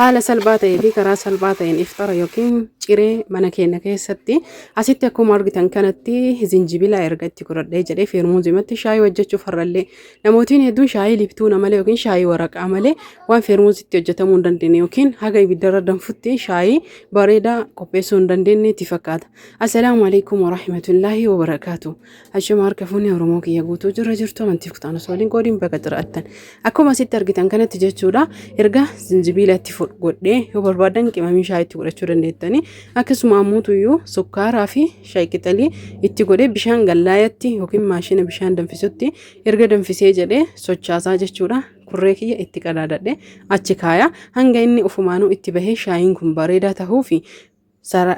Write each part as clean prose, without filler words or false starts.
Haala salphaa ta'ee fi karaa salphaa ta'een iftara yookiin ciree mana keenya keessatti asitti akkuma argitan kanatti zinjibila erga itti godhadhee jedhee feermuuzimatti shaayii hojjechuuf har'allee namootiin hedduun shaayii liptuuna malee yookiin shaayii waraqaa malee waan feermuuzitti hojjetamuu hin dandeenye yookiin haga ibiddarra danfutti shaayii bareedaa qopheessuu hin dandeenye itti fakkaata. Assalaamu alaikum warahmatullaahi wabarakaatu. Ashama harka fuunee Oromoo kiyya guutuu jirra jirtu amantii kutaan osoo waliin qoodiin baga jiraattan. Akkuma asitti argitan kanatti jechuudha erga zinjibiila itti godhee yoo barbaadan qimamii shaayii itti godhachuu dandeettanii akkasuma ammuutuyyuu sukkaaraa fi shaayii qixalii itti godhee bishaan gallaayatti yookiin maashina bishaan danfisutti erga danfisee jedhee sochaasaa jechuudha. Kurree kiyya itti qadaadadhe achi kaaya hanga inni ufumaanuu itti bahee shaayiin kun bareedaa tahuu fi Sara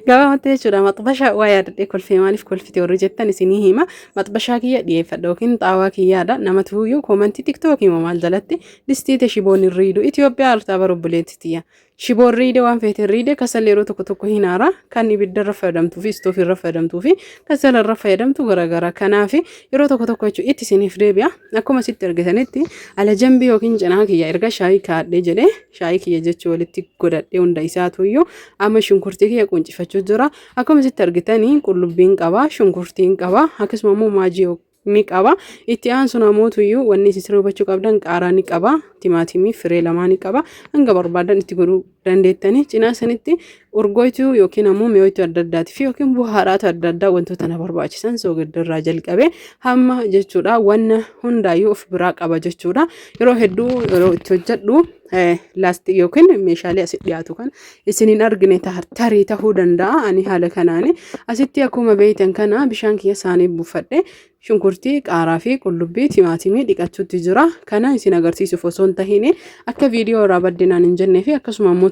gabaabumatti jechuudha maxbashaa waa yaadadhee kolfee maaliif kolfite warri jettan isinii hima maxbashaa kiyya dhiyeeffadha yookiin xaawaa kiyyaadha namatu iyyuu koomantii tiktookii moo maal jalatti distiite shiboon hin riidu Itoophiyaa artaa bara obboleetti tiyya shiboon riide waan feete hin riide kasal yeroo tokko tokko hin haara kan ibidda irra fayyadamtuu fi istoofii irra fayyadamtuu fi kasala irra fayyadamtu garaagara kanaaf yeroo tokko tokko jechuudha itti isiniif deebi'a akkuma sitti argitanitti ala jambii yookiin cinaa kiyya erga shaayii kaadhee jedhee shaayii kiyya jechuu walitti godhadhee hunda isaatuyyuu amma shunkurtii kiyya quncifachuu jira. Akkuma isitti argitanii qullubbiin qaba, shunkurtiin qaba, akkasuma immoo maajii ni qaba. Itti aansuun amootuyyuu wanni isin sirrii hubachuu qabdan qaaraa ni qaba, timaatimii firee lamaa ni qaba. Hanga barbaadan itti godhuu dandeettanii cinaa sanitti urgooytuu yookiin ammoo mi'ooytuu adda addaatii fi yookiin buhaaraatu adda addaa wantoota na barbaachisan soogiddarraa jalqabee hamma jechuudha wanna hundaayyuu of biraa qaba jechuudha. Yeroo hedduu yeroo itti hojjedhu laastii yookiin meeshaalee asitti dhiyaatu kan isin hin argine tarii ta'uu danda'a. Ani haala kanaan asitti akkuma beektan kana bishaan kiyya saanii buufadhe shunkurtii, qaaraa fi qullubbii, timaatimii dhiqachuutti jira. Kana isin agarsiisuuf osoo hin tahin akka viidiyoo irraa baddinaan hin jennee fi akkasuma ammoo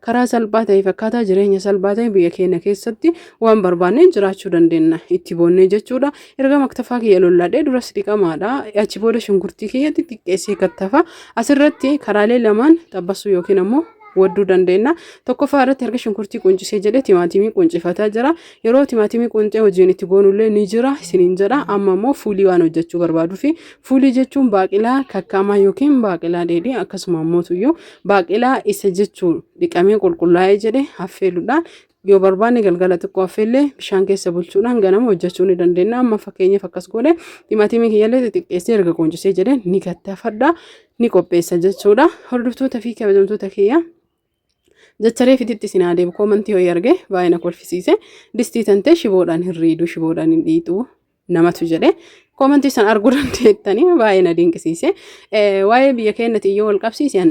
karaa salphaa ta'eef akkaataa jireenya salphaa ta'e biyya keenya keessatti waan barbaanneen jiraachuu dandeenya. Itti boonnee jechuudha. Erga maktafaa kiyya lolladhee duras dhiqamaadha. Achi booda shunkurtii kiyya xixiqqeessee kattafa. Asirratti karaalee lamaan xabbasuu yookiin ammoo wadduu dandeenya. Tokkoffaa irratti erga shunkurtii quncisee jedhee timaatimii quncifataa jira. Yeroo timaatimii quncee hojiin itti goonullee ni jira isiniin jedha. Amma immoo fuulii waan hojjechuu barbaaduu fi fuulii jechuun baaqilaa kakkaamaa yookiin baaqilaa dheedhii akkasuma ammoo tuyyuu baaqilaa isa jechuu dhiqamee qulqullaa'ee jedhe affeeluudhaan yoo barbaanne galgala xiqqoo affeellee bishaan keessa bulchuudhaan ganama hojjechuu ni dandeenya. Amma fakkeenyaaf akkas godhe timaatimii kiyyallee xixiqqeessee erga quncisee jedhe ni kattafadha ni qopheessa jechuudha. Hordoftoota fi kabajamtoota kiyya. Jecha reefititti isin haa deebi'u koomantii ho'i arge baay'ee na kolfisiise. Distii tantee shiboodhaan hin riidu shiboodhaan hin dhiixu namatu jedhe. Koomantii san arguu dandeettanii baay'ee na dinqisiise. Waa'ee biyya keenyatti yoo wal qabsiise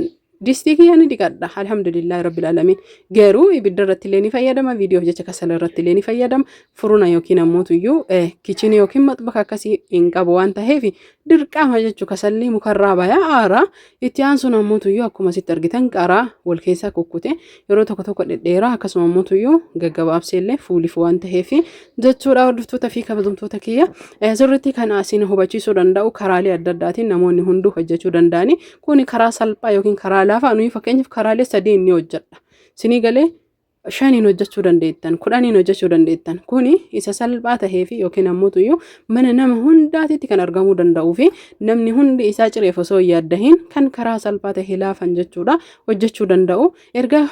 distii kiyya ni dhiqadha alhamdulillahi rabbil alamin. Garuu ibidda irratti illee ni fayyadama viidiyoof jecha kasala irratti illee ni fayyadama. Furuna yookiin ammoo tuyyuu kichinii yookiin maxbaka akkasii hin qabu waan ta'eef dirqama jechuu kasalli mukarraa baya aara. Itti aansuun ammoo tuyyuu akkuma asitti argitan qaraa wal keessaa kukkute yeroo tokko tokko dhedheeraa akkasuma ammoo tuyyuu gaggabaabsee illee fuuliif waan ta'eef jechuudha hordoftoota fi kabajamtoota kiyya sirriitti kana isin hubachiisuu danda'u karaalee adda addaatiin namoonni hunduu hojjechuu danda'ani kuni karaa salphaa yookiin karaa laafaa nuyi fakkeenyaaf karaalee sadiin ni hojjedha sinii galee shaniin hojjechuu dandeettan kudhaniin hojjechuu dandeettan kuni isa salphaa tahee fi yookiin ammoo tuyyuu mana nama hundaatitti kan argamuu danda'uu fi namni hundi isaa cireef osoo hin yaaddahin kan karaa salphaa tahee laafan jechuudha hojjechuu danda'u erga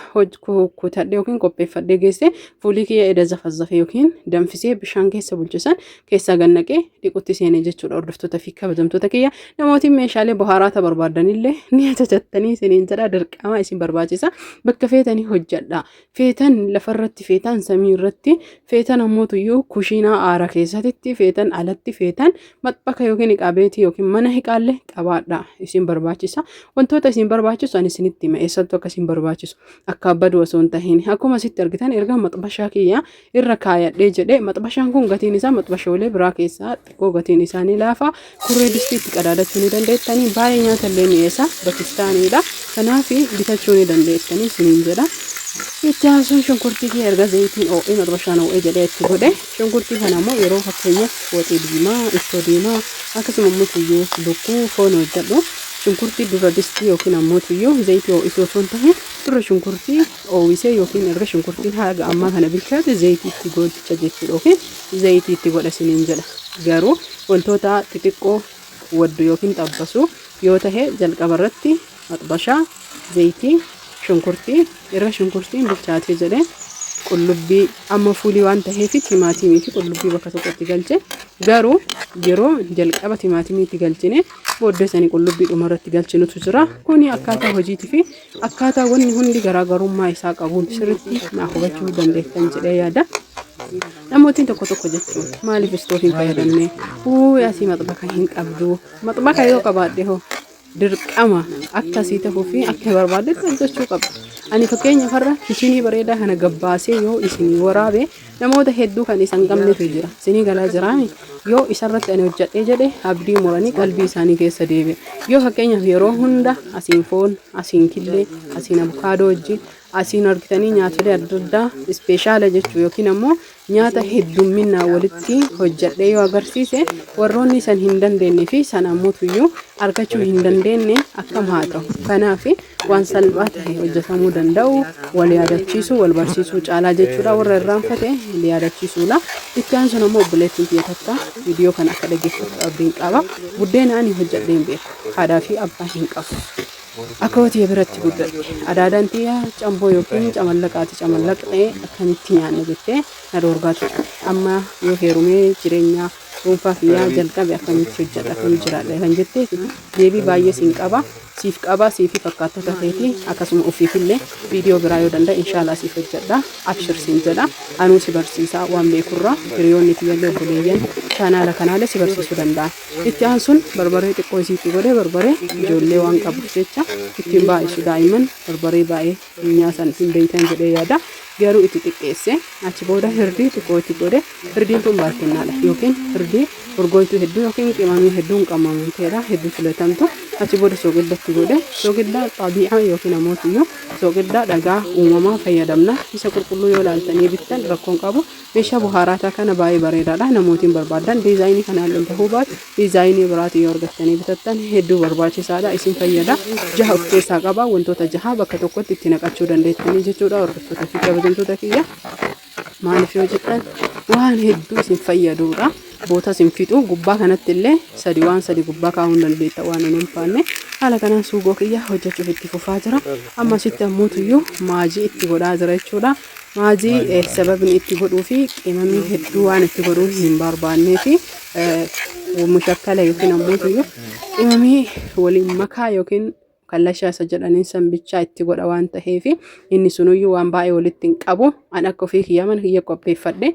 kutadhe yookiin qopheeffadhee geesse fuulii kiyya eda zafazzafe yookiin danfisee bishaan keessa bulchisan keessaa gannaqee dhiqutti seene jechuudha hordoftoota fi kabajamtoota kiyya namootiin meeshaalee bohaaraata barbaadanillee ni ajajattanii isiniin jedha dirqama isin barbaachisa bakka feetanii hojjedha feetan lafarratti feetan samii irratti feetan ammootuyyuu kushiinaa aara keessatti feetan alatti feetan maxxaka yookiin hiqaabeetii yookiin mana hiqaallee qabaadha isin barbaachisa wantoota isin barbaachisu ani isinitti hima eessattuu akka isin barbaachisu akka badu osoo hin tahin akkuma asitti argitan erga maxbashaa kiyya irra kaayadhee jedhe maxbashaan kun gatiin isaa maxbashoolee biraa keessaa xiqqoo gatiin isaa ni laafa kurree distii itti qadaadachuu ni dandeettanii baay'ee nyaata illee mi'eessa bakistaaniidha kanaaf bitachuu ni dandeettanii isiniin jedha. Itti aansuun shunkurtii kee erga zayitiin oo'ee maxbashaan oo'ee jedhee itti godhe shunkurtii kana immoo yeroo fakkeenyaaf waxii diimaa ittoo diimaa akkasuma immoo tuyyuu lukkuu foon hojjedhu shunkurtii dura distii yookiin ammoo tuyyuu zayitii oo'isuu osoo hin tahin dura shunkurtii oowisee yookiin erga shunkurtiin haga ammaa kana bilchaate zayitii itti goolcha jechuudha yookiin zayitii itti godha isiniin jedha. Garuu wantoota xixiqqoo waddu yookiin xabbasu yoo tahe jalqaba irratti maxbashaa Zayitii, shunkurtii, irra shunkurtiin bilchaatee jedhee qullubbii amma fuulii waan taheef timaatimii fi qullubbii bakka tokkotti galche. Garuu yeroo jalqaba timaatimii itti galchine booddee sanii qullubbii dhumarratti galchinutu jira. Kuni akkaataa hojiitii fi akkaataa wanni hundi garaagarummaa isaa qabuun sirriitti naa hubachuu dandeettan jedhee yaada. Namootiin tokko tokko jechuun maaliif istoofii hin fayyadamne? Uu asii maxbaka hin qabdu. Maxbaka yoo qabaadhe hoo dirqama akkasii ta'uu fi akka barbaaddetti hojjechuu qabda. Ani fakkeenyaaf har'a kichinii bareedaa kana gabbaasee yoo isinii waraabe namoota hedduu kan isa hin qabnetu jira. Isinii galaa jiraami. Yoo isarratti ani hojjedhee jedhe abdii muranii qalbii isaanii keessa deebi'a. Yoo fakkeenyaaf yeroo hunda asiin foon, asiin killee, asiin abukaadoo wajjin, asiin argitanii nyaatolee adda addaa ispeeshaala jechuu yookiin ammoo nyaata heddumminaan walitti hojjedhee yoo agarsiise warroonni san hin dandeenye fi san ammoo argachuu hin dandeenye akkam haa ta'u. Kanaaf waan salphaa ta'e hojjetamuu danda'u wal yaadachiisuu wal barsiisuu caalaa jechuudha. Warra irraanfate wal yaadachiisuudha. Itti aansuun ammoo obboleettiin tiyya takka viidiyoo kana akka dhaggeeffattu abdiin qaba. Buddeena ani hojjedhee hin beeku. Haadhaa fi abbaa hin qabu. Akka tiyya biratti guddadhe. Adaadaan tiyya camboo yookiin camallaqaati camallaqxee akkamitti nyaanna jettee na dhoorgaa turte. Amma yoo heerumee jireenya dhuunfaa kiyyaa jalqabe akkamitti hojjedha akkamitti jiraadha kan jetteef deebii baay'ee siin qaba. Siif qaba siifi fakkaattota keetii akkasuma ofiifillee viidiyoo biraa yoo danda'e inshaallah siif hojjedha. Abshir siin jedha. Anuu si barsiisaa waan beekurraa hiriyoonni kiyyallee obboleeyyan chaanaala kanaallee si barsiisuu danda'an. Itti aansuun barbaree xiqqoo isiitti godhee barbaree ijoollee waan qabuuf jecha ittiin baay'isu daa'imman barbaree baay'ee hin nyaatan hin beeytan jedhee yaada. Garuu itti xiqqeesse achi booda hirdii xiqqoo itti godhe. Hirdiin tun baarkennaadha yookiin hirdii urgooytuu hedduu yookiin qimamii hedduun qammamteedha hedduu filatamtu. Achi booda soogidda itti godhe. Soogidda xabii'aa yookiin ammoo soogidda dhagaa uumamaa fayyadamna. Isa qulqulluu yoo laaltanii bittan rakkoon qabu. Meeshaa buhaaraataa kana baay'ee bareedaadha. Namootiin barbaadan diizaayinii kanaan illee ta'uu baatu diizaayinii biraatiin yoo argattanii bitattan hedduu barbaachisaadha. Isin fayyada. Jaha of keessaa qaba. Wantoota jaha bakka tokkotti itti naqachuu dandeettanii jechuudha. Hordoftoota fi kabajamtoota kiyya. Maaliif yoo jettan waan hedduu isin fayyaduudha. Boota isin fixu gubbaa kanatti illee sadi waan sadi gubbaa kaa'uu hin dandeetta waan hin ulfaanne. Haala kanaan suugoo kiyya hojjechuuf itti fufaa jira. Amma asitti ammoo maajii itti godhaa jira jechuudha. Maajii sababni itti godhuu fi qimamii hedduu waan itti godhuu hin barbaannee fi mushakkala yookiin ammoo qimamii waliin makaa yookiin kallashaa isa jedhaniin san bichaa itti godha waan ta'eef inni sunuyyuu waan baay'ee walitti hin qabu. An akka ofii kiyyaa mana kiyya qopheeffadhe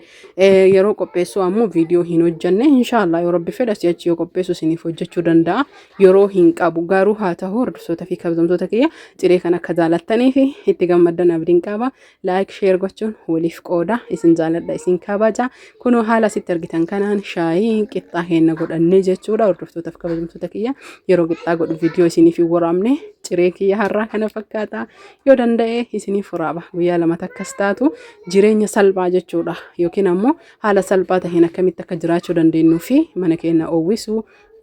yeroo qopheessu ammoo viidiyoo hin hojjenne. Inshaallah yoo rabbi fedha si'achi yoo qopheessu isiniif hojjechuu danda'a. Yeroo hin qabu garuu haa ta'u hordoftoota fi kabajamtoota kiyya ciree kan akka jaalattanii fi itti gammaddan abdiin qaba. Like share gochuun waliif qooda. Isin jaaladha, isin kabaja. Kunoo haala asitti argitan kanaan shaayii qixxaa keenya godhannee jechuudha. Hordoftoota fi kabajamtoota kiyya yeroo qixxaa godhu viidiyoo isiniif hin waraabne. Ciree kiyya har'aa kana fakkaata. Yoo danda'e isiniif waraaba. Guyyaa lama takkas taatu jireenya salphaa jechuudha. Yookiin ammoo haala salphaa taheen akkamitti akka jiraachuu dandeenyuu fi mana keenya oowwisuu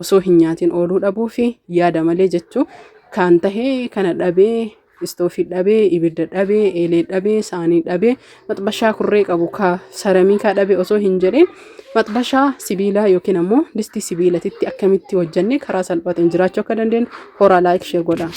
osoo hin nyaatiin ooluu dhabuu fi yaada malee jechuu kan tahee kana dhabee istoofii dhabee ibidda dhabee eelee dhabee saanii dhabee maxbashaa kurree qabu ka saramiikaa dhabee osoo hin jedhin maxbashaa sibiilaa yookiin ammoo distii sibiilatitti akkamitti hojjannee karaa salphaatiin jiraachuu akka dandeenyu horaa like share godha.